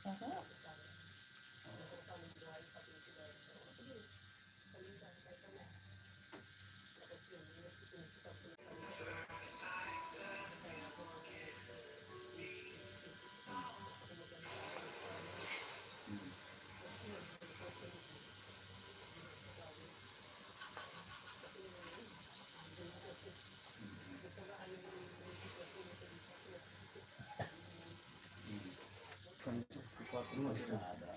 Sarap. Kalsada.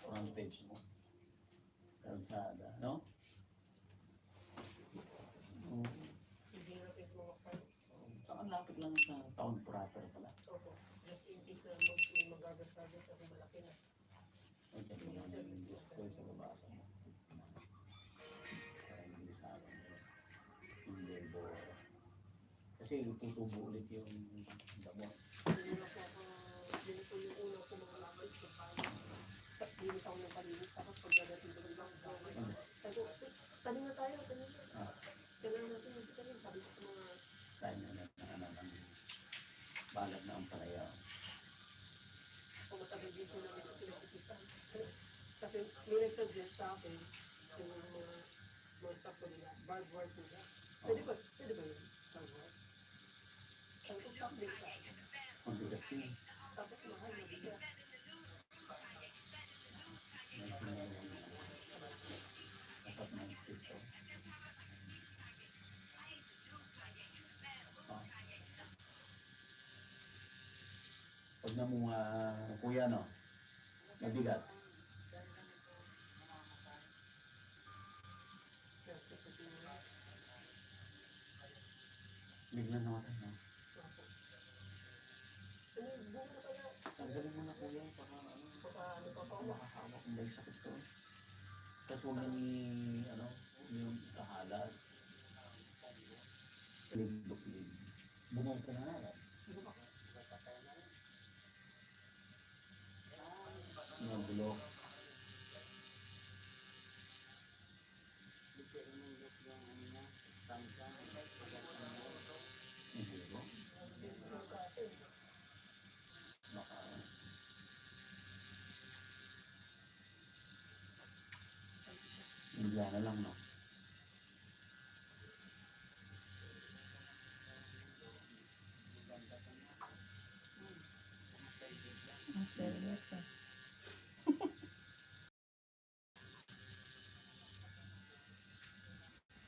Frontage mo. Kalsada, no? Saka lapit lang sa town proper pala. Just in case na may magagasada sa malaki na. O, dyan mo lang yung display sa labasa mo. Para hindi sa akin. Hindi bo. Kasi tutubo ulit yung damot. Yun po yung una ko mga lapit sa paano. Linis ako ng palinis. Tapos pagdadating ko ng mga sabi ko, tanin na tayo, tanin na. Kailangan natin yung tanin. Sabi ko sa mga Tayo na ng balag na ang palaya. kung matagal dito namin na sinakikitan. Kasi may nag-suggest sa akin yung mga staff ko nila, barbed wire nila. Pwede ba yun? Barbed wire? Sabi ko, stop din ka. Ang bigat yun. Tapos mahal na bigat. Dapat na ito. Pag na mo kuya, no? Mabigat. Bigla na ako, no? Tanggalin mo na kuya, baka makahawak mo yung sakit ko. Tapos huwag nang yung kahalat. Libok-lib. Bumong ka na nga. Mga bulok. Hindi ba? Bigla na lang, no? Ang serious ah.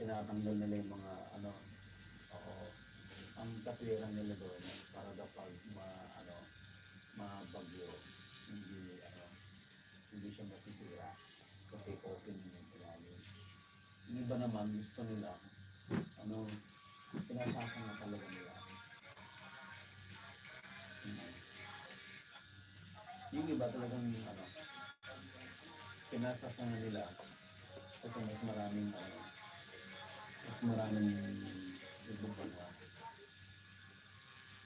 Tinatanggal nila yung mga ang katwiran nila doon para daw pag mabagyo, hindi siya matitira kasi open yung ilalim. Yung iba naman gusto nila pinasasama talaga nila. Yung iba talagang pinasasama nila kasi mas maraming ibubulwa.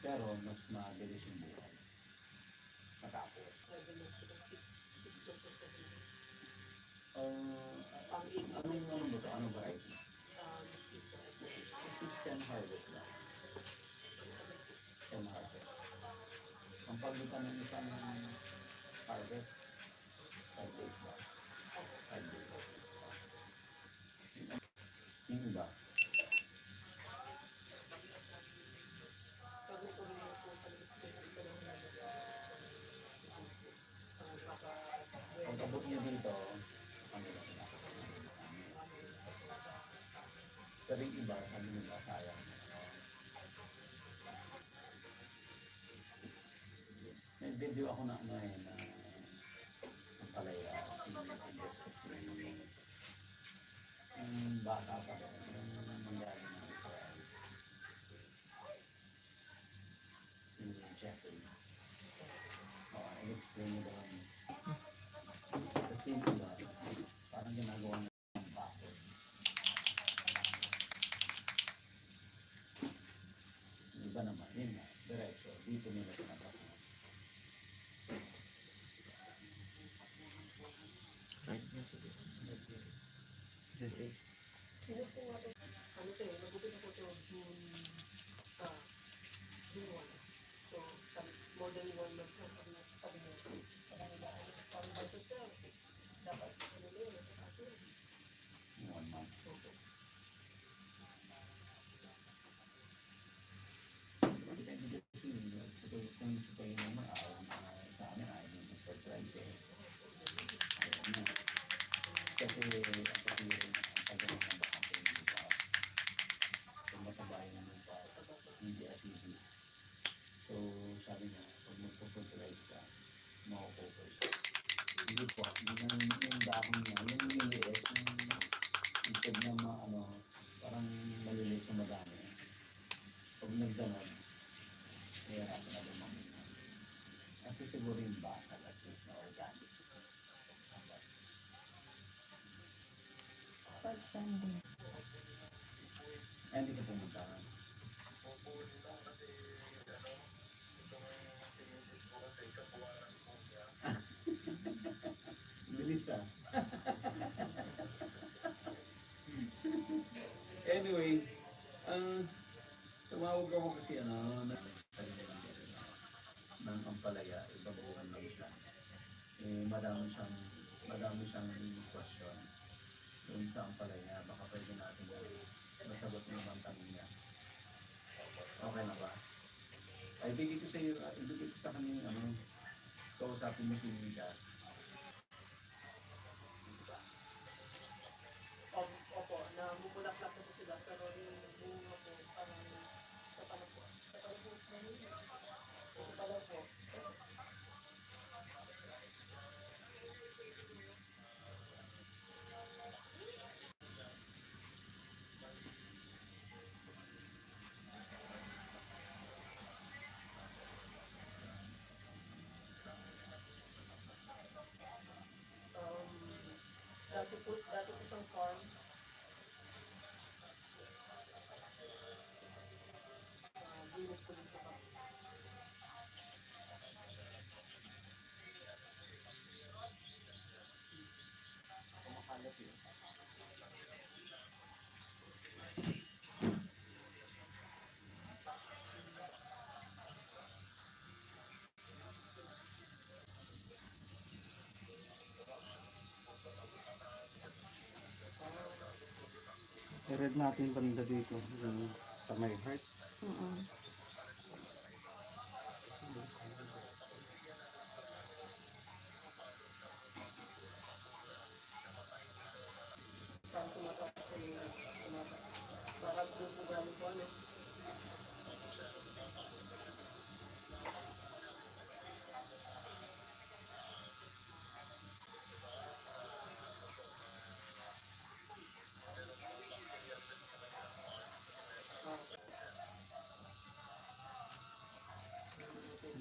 Pero mas mabilis yung buhay. Matapos. Anong ba ito? Anong variety? Christian harvest lang. Christian harvest. Ang paglitan ng isang harvest, 5 days ba? 5 days. Yung iba? Ang kabot niya dito, pero yung iba, sabi nila, sayang. May video ako na ang palaya, yung bata pa rin, yung nangyari ng Israel. Si Jeffrey. I-explain nila kami. Kasi diba, parang ginagawa ng bakit. Iba naman, yun na, diretso, dito nila pinapasok. 1 month. Opo. Depende kasi kung sa tayo naman, sa amin, ayaw yung surprise eh. Ayaw na. Kasi ang pag-iring, ang pag-iring ng bakante yung lupa. Kung matabayan ng lupa, hindi acidic. So, sabi niya, pag magpo-fertilize ka, mako-cover siya. Hindi po, yung dahon niya, yung liliit, instead na parang maliliit na madami. Pag nagdaman, kaya natin na lumamig na. Kasi siguro yung bakal at least na organic. Pag Sunday. Ay, hindi ka pumunta. Bilis ah. Anyway, tumawag ako kasi ng ampalaya, ibabuhan lang siya. Madami siyang question doon sa ampalaya, baka pwede natin masagot yung mga tanong niya. Okay na ba? Ay, ibigay ko sa kanya kausapin mo si Mikas. Opo, namumulaklak na po sila, pero yung bunga po, parang sa pala po. Sa pala po. Sa pala po. Dati po siyang farm. Venus po dito pa. Kumakalat yun. I-read natin banda dito yung sa my heart. Saan tumatak po yung tumatak. Parang doon po galing po ano.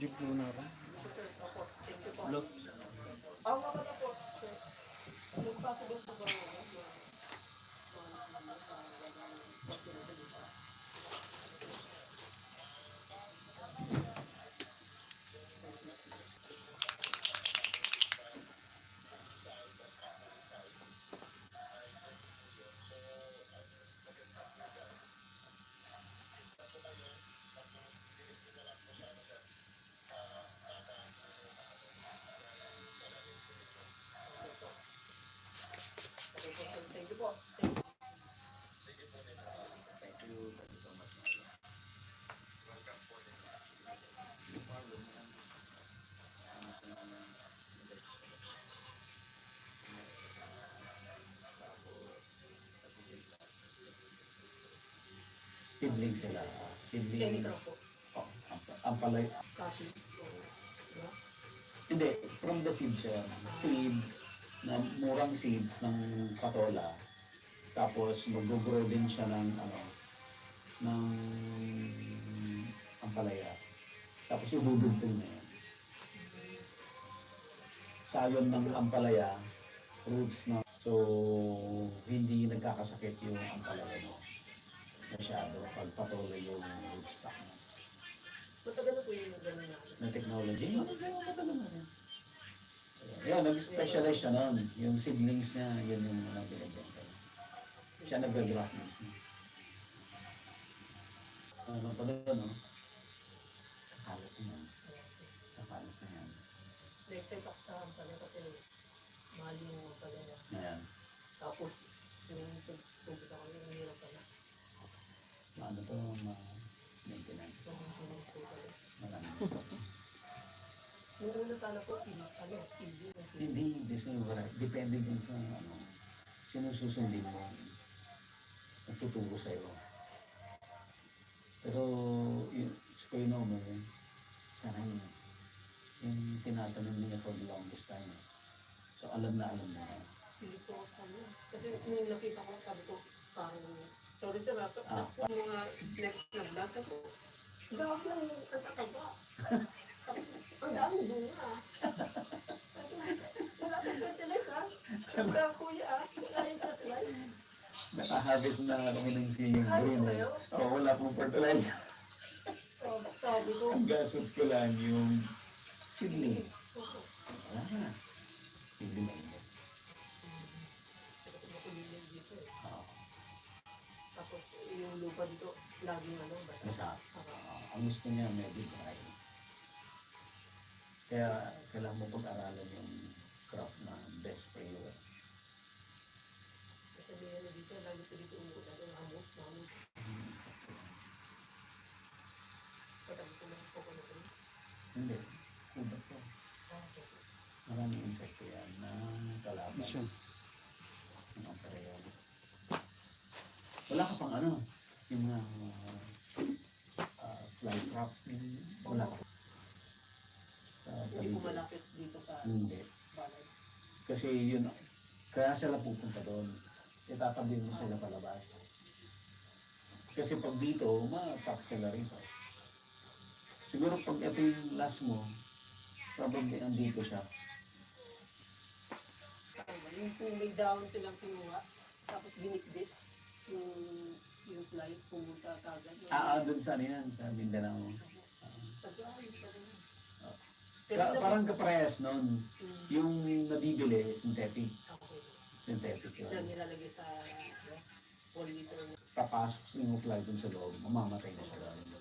Jeep muna rin. Ito sir, opo. Thank you po. Look, Wala po. Sir, kung possible po ba Thank you po. Thank you. thank you so much. Seedling sila. Seedling. Chemical po. Oh, ampalaya. Kasi. Hindi, from the seeds siya. Seeds, na murang seeds ng patola. Tapos mag-grow din siya ng ampalaya. Tapos idudugtong na yan. Sayon ng ampalaya, roots na. So, hindi nagkakasakit yung ampalaya mo. Masyado pag patuloy yung rootstock mo. Matagal na po yung gano'n na. Na technology, matagal na rin. Yan, nag-specialize siya nun. Yung seedlings niya, yun yung binibenta. Siya nag-drop mismo. Talaga, no? Kakalat na yan. Kakalat na yan. Na-excite ako sa pala kasi mahal yung pala niya. Ayan. Tapos, yung ano to, maintenance. Maraming. Yung una sana po, CD na CD. Hindi siya depende din sa ano, sino susundin mo, nagtuturo sa'yo. Pero yung si Kuya Nomer, sana yung tinatanong niya for the longest time. So alam na niya. Hindi po ako kami. Kasi nung nakita ko, sabi ko, parang, sorry sir, sa mga next na vlog ako, grabe lang yung nagkakabas. Ang dami doon na. Wala kang fertilize ha? Wala kuya ha? Wala yung fertilize. Nakahabis na kami ng singing green. Wala pong fertilizer. Sabi ko, Ang gastos ko lang yung seedling. Wala na. Seedling lang yun. Oo. tapos yung lupa dito, laging basta. Basta, ang gusto niya medyo dry. Kaya kailangan mo pag-aralan yung crop na best for you. Kasi may dito, lagi ko dito umukot ako ng hamot, hamot. Patabi ko lang po ko na ito. Hindi. Kudak ko. Maraming insekto yan na kalaban. Mission. Ang apareyo. Wala ka pang ano, yung mga fly trap. Wala ka. Hindi ko malapit dito sa Hindi. balay. Kasi yun, kaya sila pupunta doon. Itatabi mo sila palabas. Kasi pag dito, ma-attack sila rito. Siguro pag ito yung last mo, probably andito siya. Yung may down silang kinuha, tapos binikbit yung flight, pumunta kagad. Doon sa ano yan, sa Mindanao. Sa drawing pa rin. Parang kaparehas nun. Yung nabibili, synthetic. Okay. Synthetic Na yun. nilalagay sa 1 liter. Papasok sa yung fly dun sa loob, mamamatay na siya doon.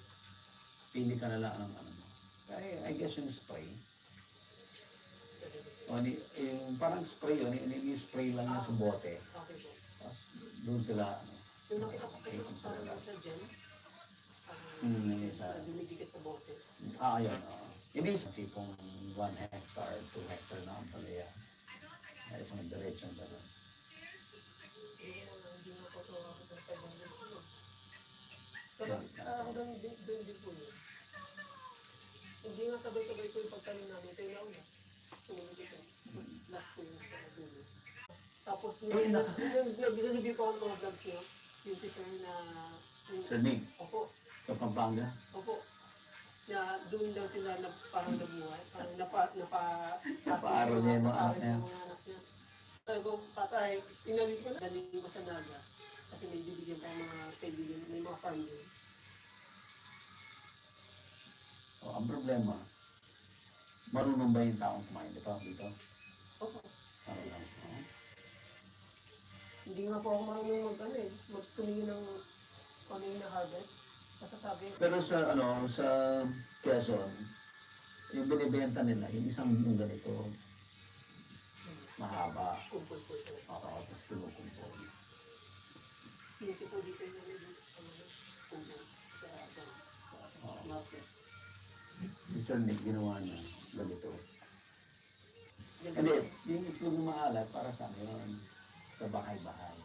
Pili ka na lang ang ano mo. I guess yung spray. Yung parang spray yun, yung spray lang niya sa bote. Okay po. Tapos doon sila, ano, Yung nakita ko kasi sila. parang siya dyan, Yung isa. dumidikit sa bote. Yun. Hindi sa tipong 1 hectare, 2 hectare na ang palaya. Isang diretsyon ba doon? Hindi na ko ito ako sa pagbagal ko. Pero hanggang doon din po yun. Hindi nga sabay-sabay ko yung pagtanim namin. Ito yung nauna. Sumunod ito. Last ko yung sa dulo. Tapos nag-review ko ang mga vlogs niyo. Yung si sir na... Sa Nig, Opo. sa Pampanga. Opo. Na doon daw sila na parang nabuhay. Parang Napaaral niya yung mga anak niya. Sabi ko, patay, inalis ko na. Galing ko sa Naga. Kasi may bibigyan pa mga kaibigan, may mga farm din. Ang problema, marunong ba yung taong kumain dito? Opo. Marunong. Hindi nga po ako marunong magtumingin ng ano yung na-harvest. Masasabi. Pero sa Quezon, yung binibenta nila, yung isang yung ganito, mahaba. Kumpul po ito. Tapos kinukumpol. Pinisi po dito yung kumpul sa market. Mr. Nick, ginawa niya ganito. Hindi, yung itlog na maalat para sa amin, sa bahay-bahay.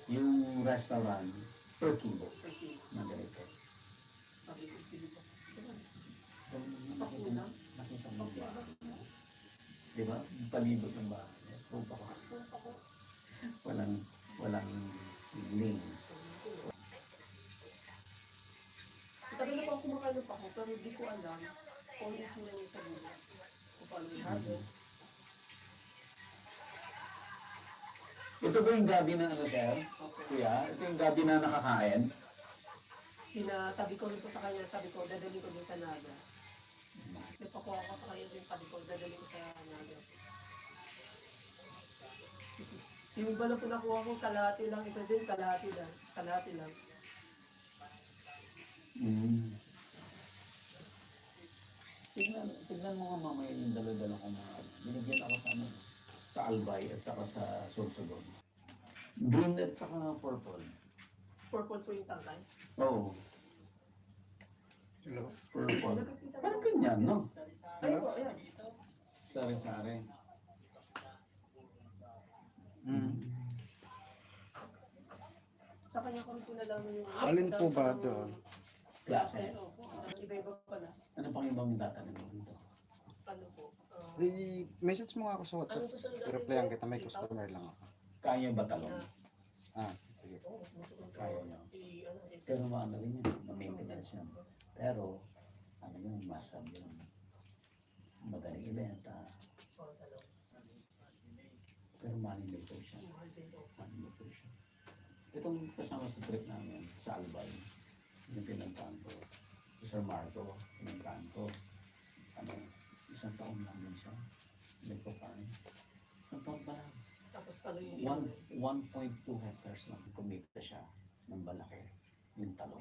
Yung restaurant, per kilo na ganito. Nakita mo ba? Di ba? Palibot ng bahay. Punta ko. Walang seedlings. Sabi na po kumakain pa ako, pero hindi ko alam kung ano yung niya sa bulo. Kung paano yung harvest. Ito ba yung gabi na ano, sir? Kuya, ito yung gabi na nakakain? Pinatabi ko rin po sa kanya, sabi ko, dadalhin ko din sa Naga. Nagpakuha ko sa kanya din, sabi ko, dadalhin ko sa Naga. Yung iba na po nakuha ko, kalahati lang. Ito din, kalahati lang. Kalahati lang. Tignan mo nga mamaya yung dala-dala ko mga ano. Binigyan ako sa ano, sa Albay at saka sa Sorsogon. Green at saka purple. Purple po yung tangkay. Oo. Hello? Purple. Nakikita Parang ko. ganyan, no? Ay po, ayan. Sari-sari. Sa kanya ko rin po nalaman yung... Alin po ba doon? Klase. Opo. Iba-iba pala. Ano pang ibang tatanong mo dito? Ano po? I-message mo nga ako sa WhatsApp. Anong susunod natin? I-replyan kita, may customer lang ako. Kaya ba talong? Sige. Oo, susunod ko. Kaya nyo. Ano, Pero maano rin yun, ma-maintenance yun. Pero, ano yun, masab yun. Madaling ibenta. Pero money po siya. Money po siya. Itong kasama sa trip namin, sa Albay, yung pinuntahan ko, si Sir Marco, pinuntahan ko, ano, 1 taon lang din siya. Nagpa-farm. 1 taon pa lang. Tapos talo yung... 1.2 hectares lang kumita siya ng malaki yung talong.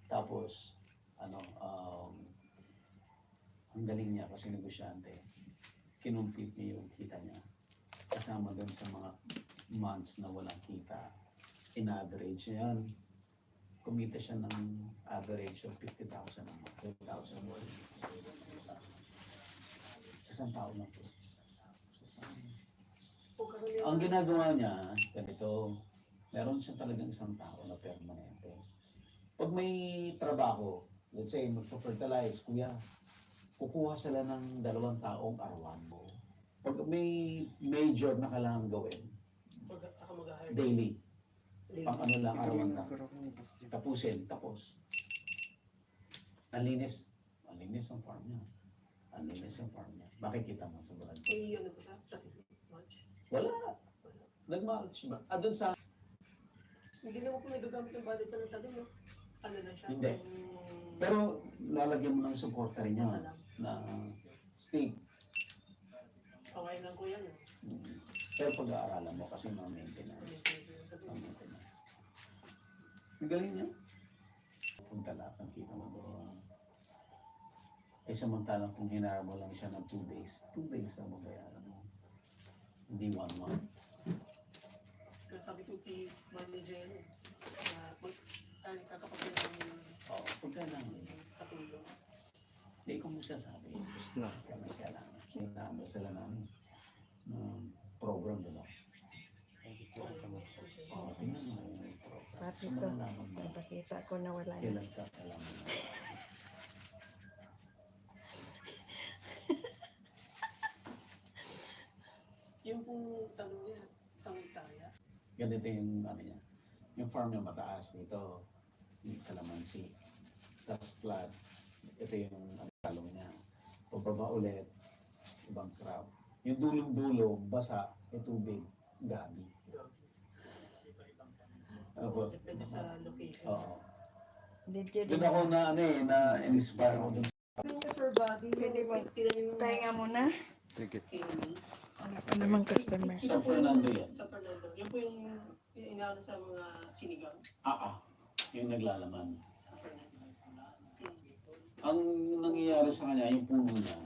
Tapos, ano, ang galing niya kasi negosyante, kinumpit niya yung kita niya. Kasama doon sa mga months na walang kita, in-average niya yan. Kumita siya ng average of 50,000 a month, 50,000 more. Isang tao lang po. Ang ginagawa niya, ganito, meron siya talagang isang tao na permanente. Pag may trabaho, let's say, magpa-fertilize, kuya, kukuha sila ng 2 taong arawan mo. Pag may major na kailangan gawin, Saka mag-hire. daily, pang ano lang, arawan na. Nagkaroon ng gusto. Tapusin, tapos. Ang linis ang farm niya. Ang linis ang farm niya. Makikita mo sa vlog. Eh, ano po siya? Kasi, much. Wala. Nag-mulch ba? Doon sa... Hindi naman po nagagamit yung balik ng talo, no? Ano lang siya? Hindi. Pero lalagyan mo ng supporter niya na stick. Okay lang ko yan, no? Pero pag-aaralan mo kasi ma-maintenance. Ma-maintenance. Ang galing niya. Punta lang, kita mo doon. Eh samantalang kung hinara mo lang siya ng 2 days, 2 days na mabayaran mo. Hindi 1 month. Kaya sabi ko kay manager, kakapagyan ng Oo, pag kailangan. katulong. Hindi ko magsasabi. Tapos na. Kaya kailangan. Kailangan sila namin ng program nila. Oo, tingnan mo yung program. Pati Sa to. malalaman mo, Napakita ko na wala na. kailan ka kailangan mo. Yung pong tanong niya, isang taya. Ganito yung ano niya. Yung farm niya mataas dito. Yung kalamansi. Tapos flat. Ito yung talong niya. Pababa ulit. Ibang crop. Yung dulong-dulo, basa, may tubig. Gabi. Opo. Depende sa location. Oo. Video Doon din. ako na ano eh, na-inspire ako dun. Yung Sir Bobby, Pwede ba? yung Pahinga muna. Sige. Wala pa namang customer. Sa Fernando yan. Sa Fernando. Yung po yung inaano sa mga sinigang. Yung naglalaman. Sa Fernando. Ang nangyayari sa kanya, yung puno niya,